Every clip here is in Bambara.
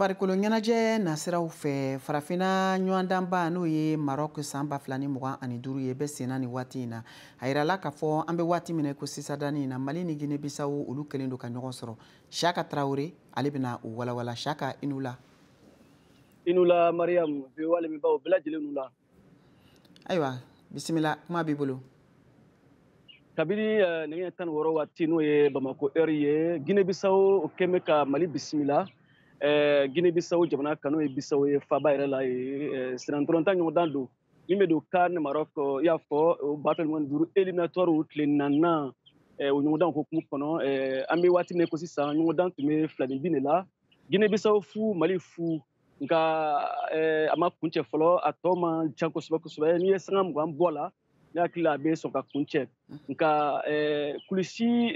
Farikolo ɲɛnajɛ nasiraw fɛ, Farafinna ɲɔgɔndanba, n'o ye Maroc san 2025 ye, bɛ senna nin waati in na. A yirala k'a fɔ an bɛ waati min na ko sisan danni in na, Mali ni Guinée Bissau, olu kɛlen don ka ɲɔgɔn sɔrɔ. Siaka Traoré, ale bɛna o walawala. Siaka, i ni wula. I ni wula Mariam, VOA lamɛnbaaw bɛɛ lajɛlen nu la. Ayiwa, bisimila, kuma b'i bolo. Kabini nɛgɛ 16 waati, n'o ye Bamako heure ye, Guinée Bissau o kɛn bɛ ka Mali bisimila Guinée Bissau jamana kan, n'o ye Bissau ye faaba yɛrɛ la ye. Sennantolatan ɲɔgɔndan don min bɛ don CAN Maroc, i y'a fɔ o 2025 éliminatoire tile naaninan, o ɲɔgɔndan hukumu kɔnɔ. An bɛ waati min ko sisan, ɲɔgɔndan tun bɛ 2 ni bi de la, Guinée Bissau 0, Mali 0. Nka a ma kuncɛ fɔlɔ, a tɔ man ca kosɛbɛ kosɛbɛ. N'i ye sanga 20 bɔ a la, ne hakili la a bɛ sɔn ka kuncɛ. Nka kulisi,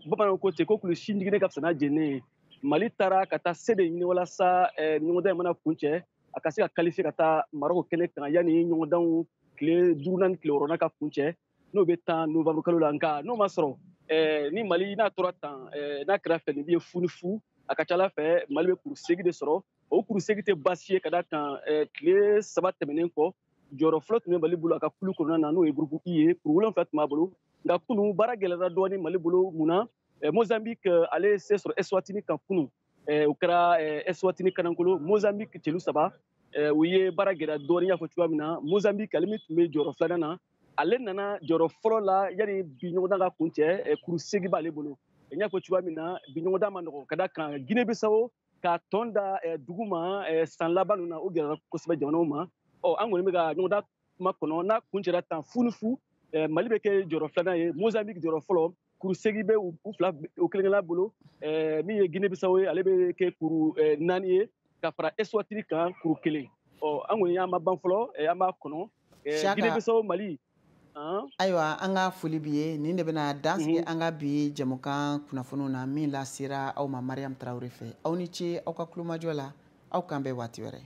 bamananw ko ten ko kulisi ɲiginnen ka fisa n'a jennen ye. Mali taara ka taa se de ɲini walasa ɲɔgɔndan in mana kuncɛ, a ka se ka qualifier ka taa Maroc kɛnɛ kan yanni ɲɔgɔndanw tile duurunan ni tile wɔɔrɔnan ka kuncɛ, n'o bɛ tan novembre kalo la. Nka n'o ma sɔrɔ, ni Mali n'a tora tan, n'a kɛra fɛn bi ye 0 ni 0, a ka ca ala fɛ Mali bɛ kuru 8 de sɔrɔ. O kuru 8 tɛ baasi ye, ka d'a kan tile 3 tɛmɛnen kɔ, jɔyɔrɔ fɔlɔ tun bɛ Mali bolo a ka kulu kɔnɔna na, n'o ye groupe I ye, kuru 7 tun b'a bolo. Nka kunu baara gɛlɛyara dɔɔni Mali bolo. Mun na? Mozambique ale ye se sɔrɔ Eswatini kan kunu. O kɛra Eswatini kanankolo, Mozambique celu 3. U ye baara gɛlɛya dɔɔni. Y'a fɔ cogoya min na, Mozambique, ale min tun bɛ jɔyɔrɔ filanan na, ale nana jɔyɔrɔ fɔlɔ la yanni bi ɲɔgɔndan ka kuncɛ, kuru 8 b'ale bolo. N y'a fɔ cogoya min na, bi ɲɔgɔndan ma nɔgɔn, ka d'a kan Guinée Bissau ka tɔn da dugu ma san laban ninnu na, o gɛlɛyara kosɛbɛ jamanaw ma. Ɔ, an kɔni bɛ ka ɲɔgɔndan kuma kɔnɔ. N'a kuncɛra tan 0 ni 0, Mali bɛ kɛ jɔyɔrɔ filanan ye, Mozambique jɔyɔrɔ fɔlɔ, kuru 8 bɛ u fila u kelen kelenna bolo. Min ye Guinée Bissau ye, ale bɛ kɛ kuru 4 ye ka fara Eswatini kan, kuru 1. Ɔ, an kɔni y'an ma ban fɔlɔ, an b'a kɔnɔ, Guinée Bissau, Mali. Ayiwa, an ka foli bi ye. Nin de bɛna dansigi an ka bi jɛmukan kunnafoniw na, min lasera aw ma Mariam Tarawele fɛ. Aw ni ce aw ka kulomajɔ la. Aw kan bɛn waati wɛrɛ.